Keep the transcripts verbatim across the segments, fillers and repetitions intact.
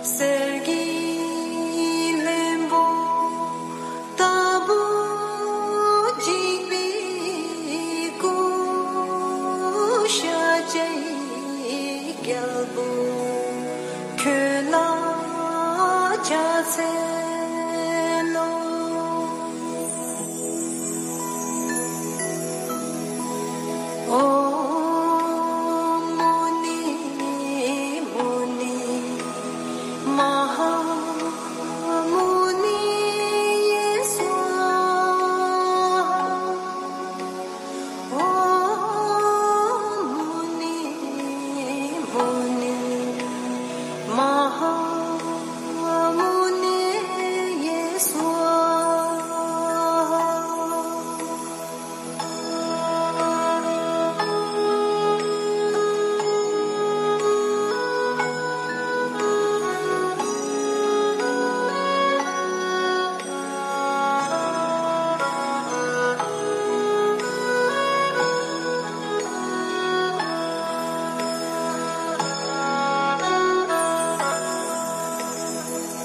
གསེར་གྱི་ལྷུན་པོ་ལྟ་བུ་འཇིགས་པའི་སྐུ། ཤཱཀྱའི་རྒྱལ་པོ་ཁྱོད་ལ་ཕྱག་འཚལ་ལོ། ཨོཾ་མུ་ནི་མུ་ནི་མ་ཧཱ་མུ་ནི་ཡེ་སྭཱ་ཧཱ། ཨོཾ་མུ་ནི་མུ་ནི་མ་ཧཱ་མུ་ནི་ཡེ་སྭཱ་ཧཱ།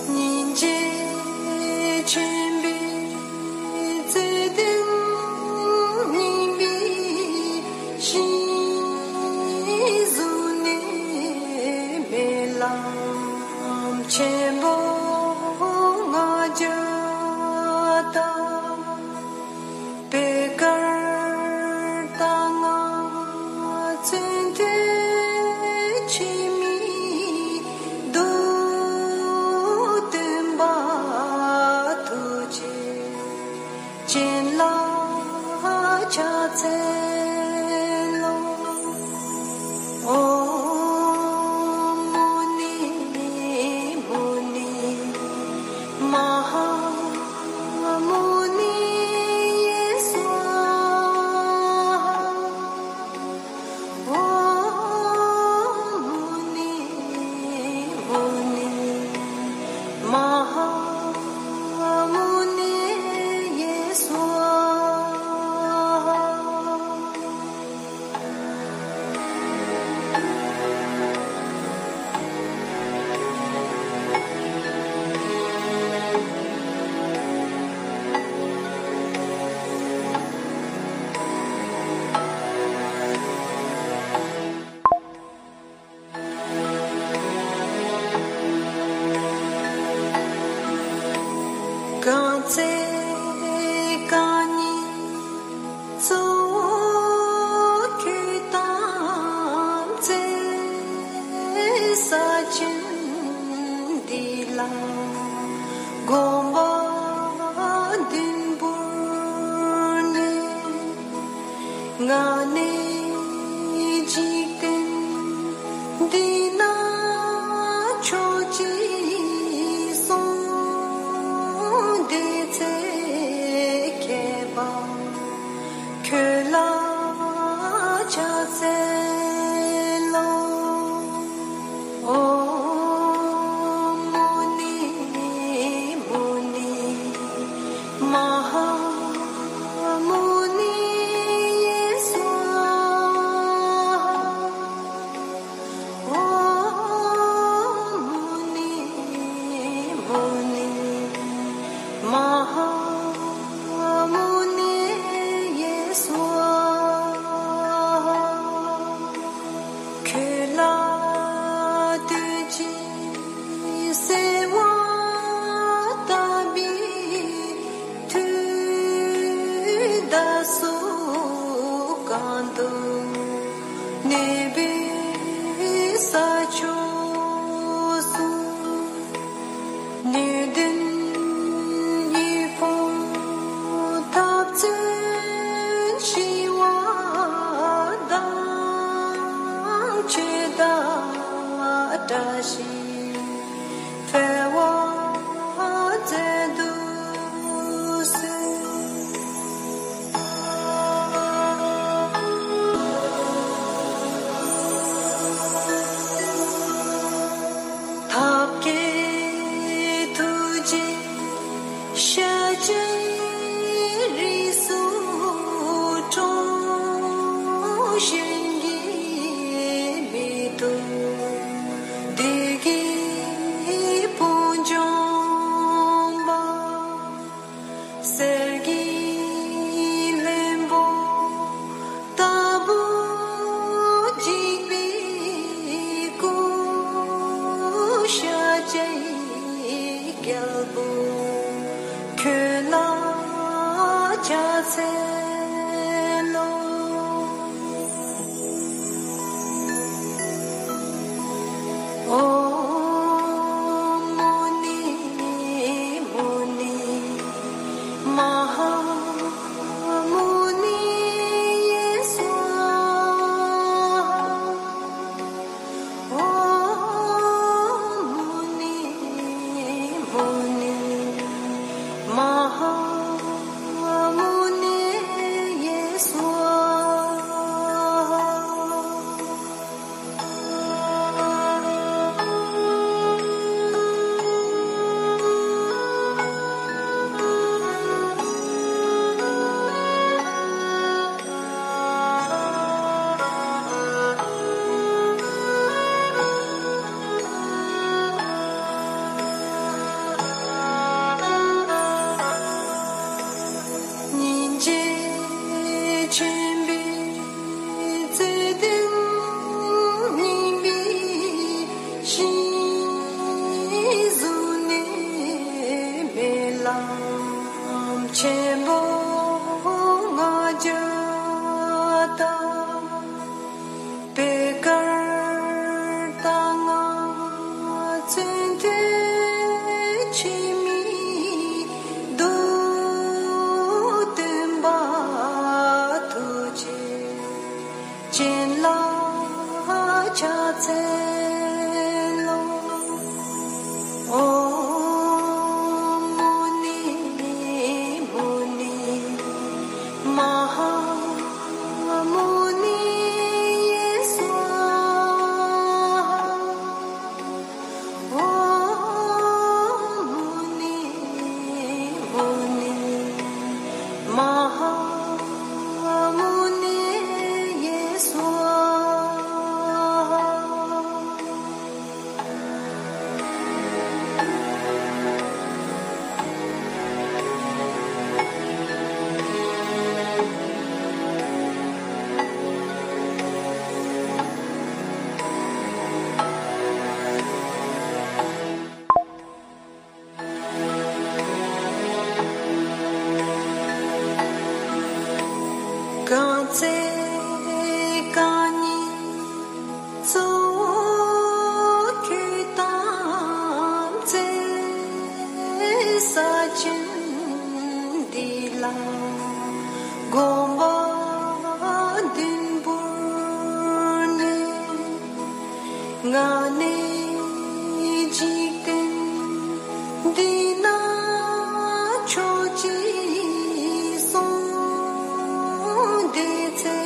སྙིང་རྗེ་ཆེན་པོས་བརྩེ་ལྡན་སྙིང་པོའི་ཞིང་གཟུགས་ནས་སྨོན་ལམ་ཆེན་པོ་ལྔ་བརྒྱ་དང་། པད་དཀར་རྟ་རྔ་ཚོན་ཐུད་འཆི་མེད་གདུང་། སྟོན་པ་ཐུགས་རྗེ་ཅན་ལ་ཕྱག་འཚལ་ལོ། ཨོཾ་མུ་ནི་མུ་ནི་མ་ཧཱ་མུ་ནི་ཡེ་སྭཱ་ཧཱ། ཨོཾ་མུ་ནི་མུ་ནི་མ་ཧཱ་མུ་ནི་ཡེ་སྭཱ་ཧཱ། གང་ཚེ་གང་ཉིད་གཙོ་བོ་ཁྱོད་དམ་ཚིག་ས་ཆེན་འདི་ལ་དགོངས་པ་བརྟན་པོར་ནས། ང་ནི་འཇིག་རྟེན་འདི་ན་མཆོག་ཅེས་གསུངས། དེ་ཚེ་མཁས་པ་ཁྱོད་ལ་ཕྱག་འཚལ་ལོ། ཨོཾ་མུ་ནི་མུ་ནི་མ་ཧཱ་མུ་ནི་ཡེ་སྭཱ་ཧཱ། ཨོཾ་མུ་ནི་མུ་ནི་མ་ཧཱ་མུ་ནི་ཡེ་སྭཱ་ཧཱ། ཁྱོད་ལ་བསྟོད་ཅིང་གསོལ་བ་བཏབ་པའི་མཐུས། བདག་སོགས་གང་དུ་གནས་པའི་ས་ཕྱོགས་སུ། ནུས་ལྡན་དབུལ་ཕོངས་འཐབ་རྩོད་ཞི་བ་དང་། ཆོས་དང་བཀྲ་ཤིས་འཕེལ་བ་མཛད་དུ་གསོལ། ཐབས་མཁས་ཐུགས་རྗེ་ཤཱཀྱའི་རིགས་སུ་འཁྲུངས། གཞན་གྱིས་མི་ཐུབ་བདུད་ཀྱི་ ཁྱོད་ལ་ཕྱག་འཚལ་ལོ། ཨོཾ་མུ་ནི་མུ་ནི་མ་ཧཱ་མུ་ནི་ཡེ་སྭཱ་ཧཱ། ཨོཾ་མུ་ནི་མུ་ནི་མ་ཧཱ་མུ་ནི་ཡེ་སྭཱ་ཧཱ། སྙིང་རྗེ་ཆེན་པོས་བརྩེ་ལྡན་སྙིང་པོའི་ཞིང་གཟུགས་ནས་སྨོན་ལམ་ཆེན་པོ་ལྔ་བརྒྱ་དང་། པད་དཀར་རྟ་རྔ་ཚོན་མཐིལ་འཆི་མེད་གདུགས་སྟོན་པ་ཐུགས་རྗེ་ཅན་ལ་ཕྱག་འཚལ་ལོ། ཨོཾ་མུ་ནི་མུ་ནི་མ་ཧཱ་མུ་ནི་ཡེ་སྭཱ་ཧཱ། ཨོཾ་མུ་ནི་མུ་ནི་མ་ཧཱ་མུ་ནི་ཡེ་སྭཱ་ཧཱ། གང་ཚེ་གང་ཉིད་གཙོ་བོ་ཁྱོད་དམ་བརྩེ་ས་ཆེན་འདི་ལ་དགོངས་པ་བརྟན་པོར་ནས། ང་ནི་འཇིག་རྟེན་འདི་ན་མཆོག་ཅེས་གསུངས། དེ་ཚེ་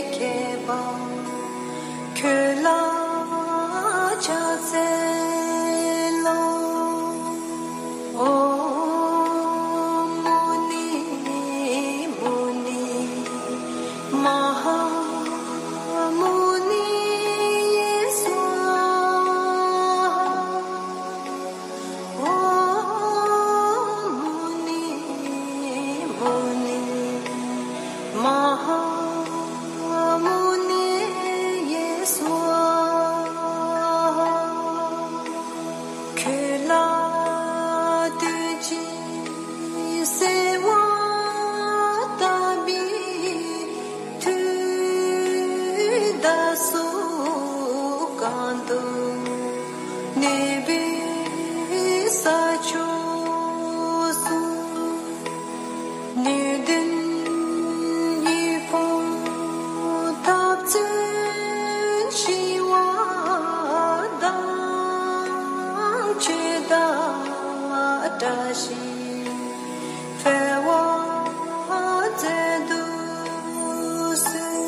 མཁས་པ་ཁྱོད་ལ་ཕྱག་འཚལ་ལོ། ཨོཾ་མུ་ནི་མུ་ནི་མ་ཧཱ་མུ་ནི་ཡེ་སྭཱ་ཧཱ། ཨོཾ་མུ་ནི་མུ་ནི་མ་ཧཱ་མུ་ནི་ཡེ་སྭཱ་ཧཱ། ཁྱོད་ལ་བསྟོད་ཅིང་གསོལ་བ་བཏབ་པའི་མཐུས། བདག་སོགས་གང་དུ་གནས་པའི་ས་ཕྱོགས་སུ། ནུས་ལྡན་དབུལ་ཕོངས་འཐབ་རྩོད་ཞི་བ་དང་། ཆོས་དང་བཀྲ་ཤིས་འཕེལ་བར་མཛད་དུ་གསོལ།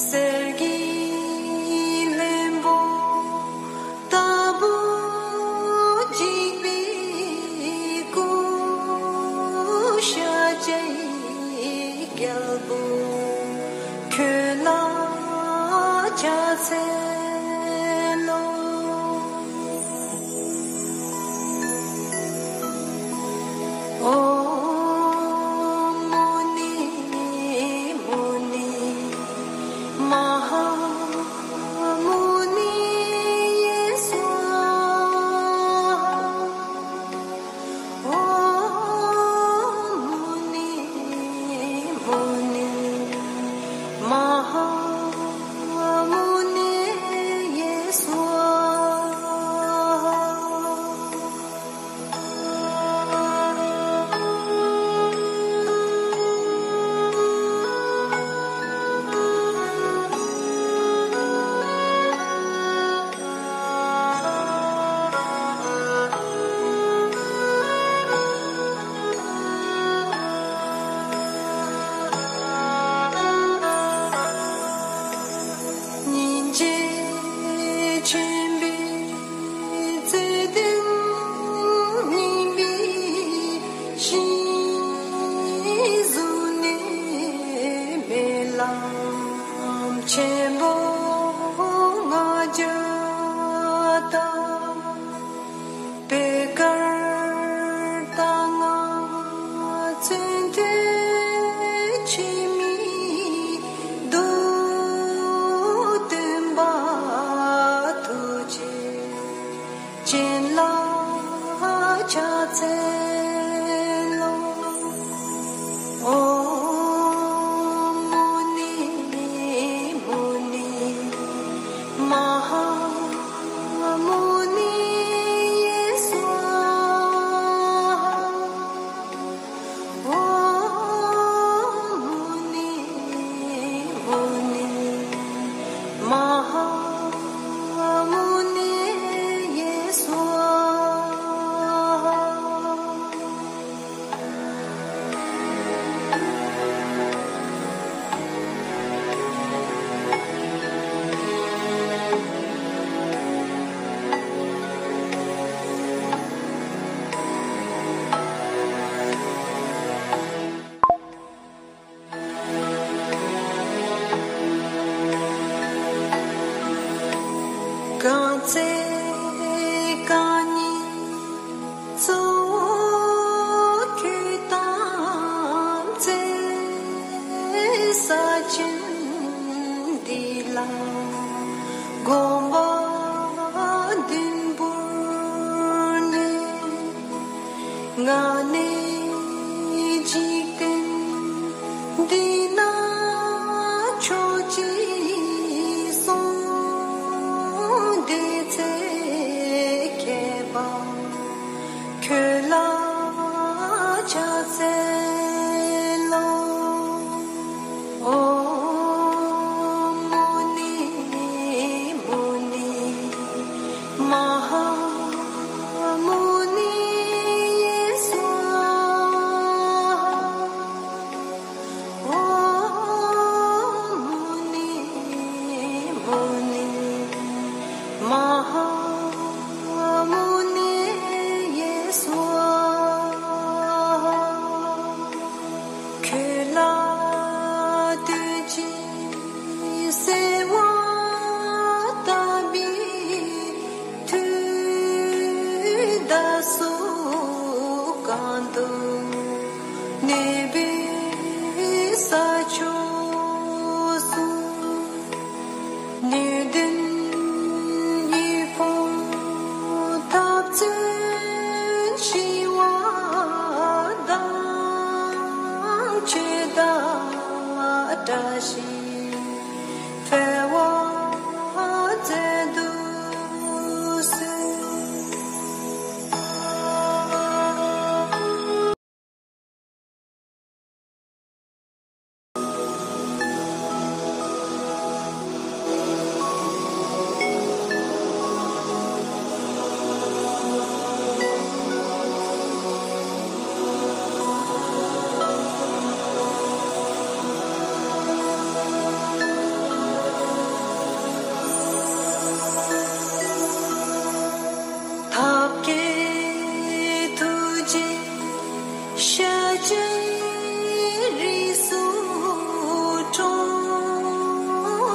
གསེར་གྱི་ལྷུན་པོ་ལྟ་བུ་འཇིགས་པའི་སྐུ། ཤཱཀྱའི་རྒྱལ་པོ་ཁྱོད་ལ་ཕྱག་འཚལ་ལོ། ཨོཾ་མུ་ནི་མུ་ནི་མ་ཧཱ་མུ་ནི་ཡེ་སྭཱ་ཧཱ། ཨོཾ་མུ་ནི་མུ་ནི་མ་ཧཱ་མུ་ནི་ཡེ་སྭཱ་ཧཱ། སྙིང་རྗེ་ཆེན་པོས་བརྩེ་ལྡན་སྙིང་པོའི་ཞིང་གཟུགས་ནས་སྨོན་ལམ་ཆེན་པོ་ལྔ་བརྒྱ་དང་། པད་དཀར་རྟ་རྔ་ཚོན་མདོག་ཕྱི་མའི་མདོག་སྟོན་པ་ཐུགས་རྗེ་ཅན་ལ་ཕྱག་འཚལ་ལོ། ཨོཾ་མུ་ནི་མུ་ནི་མ་ཧཱ་མུ་ནི་ཡེ་སྭཱ་ཧཱ། ཨོཾ་མུ་ནི་མུ་ནི་མ་ཧཱ་མུ་ནི་ཡེ་སྭཱ་ཧཱ། གང་ཚེ་གང་ཉིད་གཙོ་བོ་ཁྱོད་དམ་ཚིག་ས་ཆེན་འདི་ལ་དགོངས་པ་བརྟན་པོར་ནས། ང་ནི་འཇིག་རྟེན་འདི་ན་མཆོག་ཅེས་གསུངས། དེ་ཚེ་མཁས་པ་ཁྱོད་ལ་ཕྱག་འཚལ་ལོ། ཨོཾ་མུ་ནི་མུ་ནི་མ་ཧཱ་མུ་ནི་ཡེ་སྭཱ་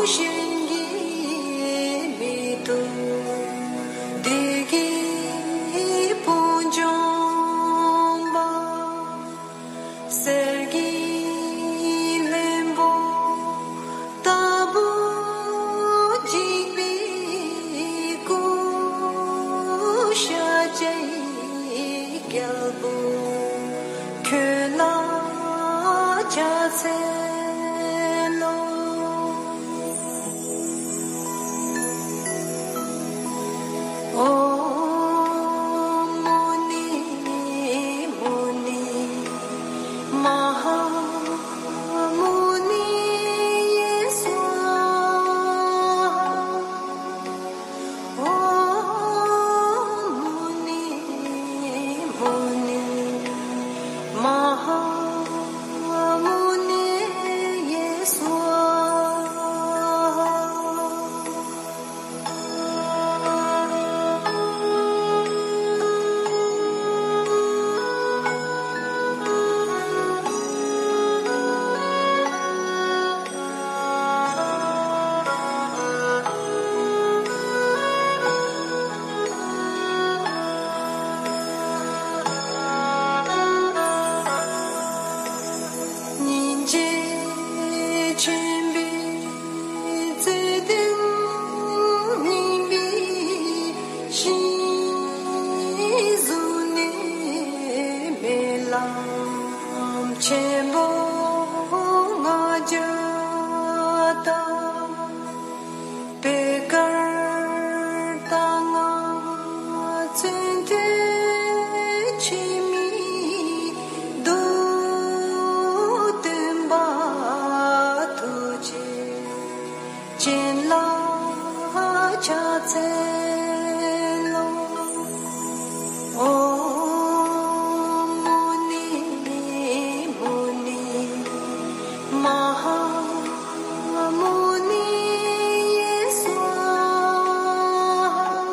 གཞན་གྱིས་མི་ཐུབ་བདུད་ཀྱི་དཔུང་འཇོམས་པ། གསེར་གྱི་ལྷུན་པོ་ལྟ་བུ་འཇིགས་པའི་སྐུ། ཤཱཀྱའི་རྒྱལ་པོ་ཁྱོད་ལ་ཕྱག་འཚལ་ལོ། ཨོཾ་མུ་ནི་མུ་ནི་མ་ཧཱ་མུ་ནི་ཡེ་སྭཱ་ཧཱ། ཨོཾ་མུ་ནི་མུ་ནི་མ་ཧཱ་མུ་ནི་ཡེ་སྭཱ་ཧཱ། སྙིང་རྗེ་ཆེན་པོས་བརྩེ་ལྡན་སྙིང་པོའི་ཞིང་གཟུགས་ནས་སྨོན་ལམ་ཆེན་པོ་ལྔ་བརྒྱ་དང་། པད་དཀར་རྟ་རྔ་ཚོན་ཐུད་འཆི་མེད་གདུགས། སྟོན་པ་ཐུགས་རྗེ་ཅན་ལ་ཕྱག་འཚལ་ལོ། ཨོཾ་མུ་ནི་མུ་ནི་མ་ཧཱ་མུ་ནི་ཡེ་སྭཱ་ཧཱ།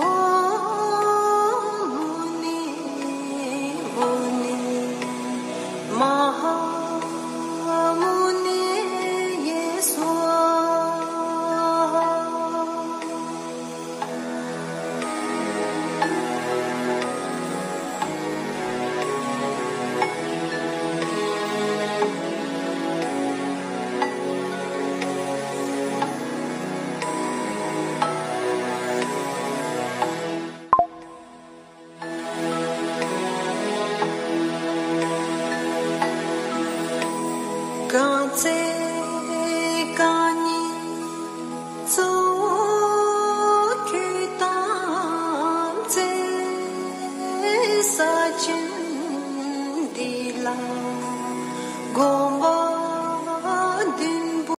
ཨོཾ་མུ་ནི་མུ་ནི་མ་ཧཱ་མུ་ནི་ཡེ་སྭཱ་ཧཱ། གང་ཚེ་གང་ཉིད་གཙོ་བོ་ཁྱོད་དམ་ཚིག་ས་ཆེན་འདི་ལ།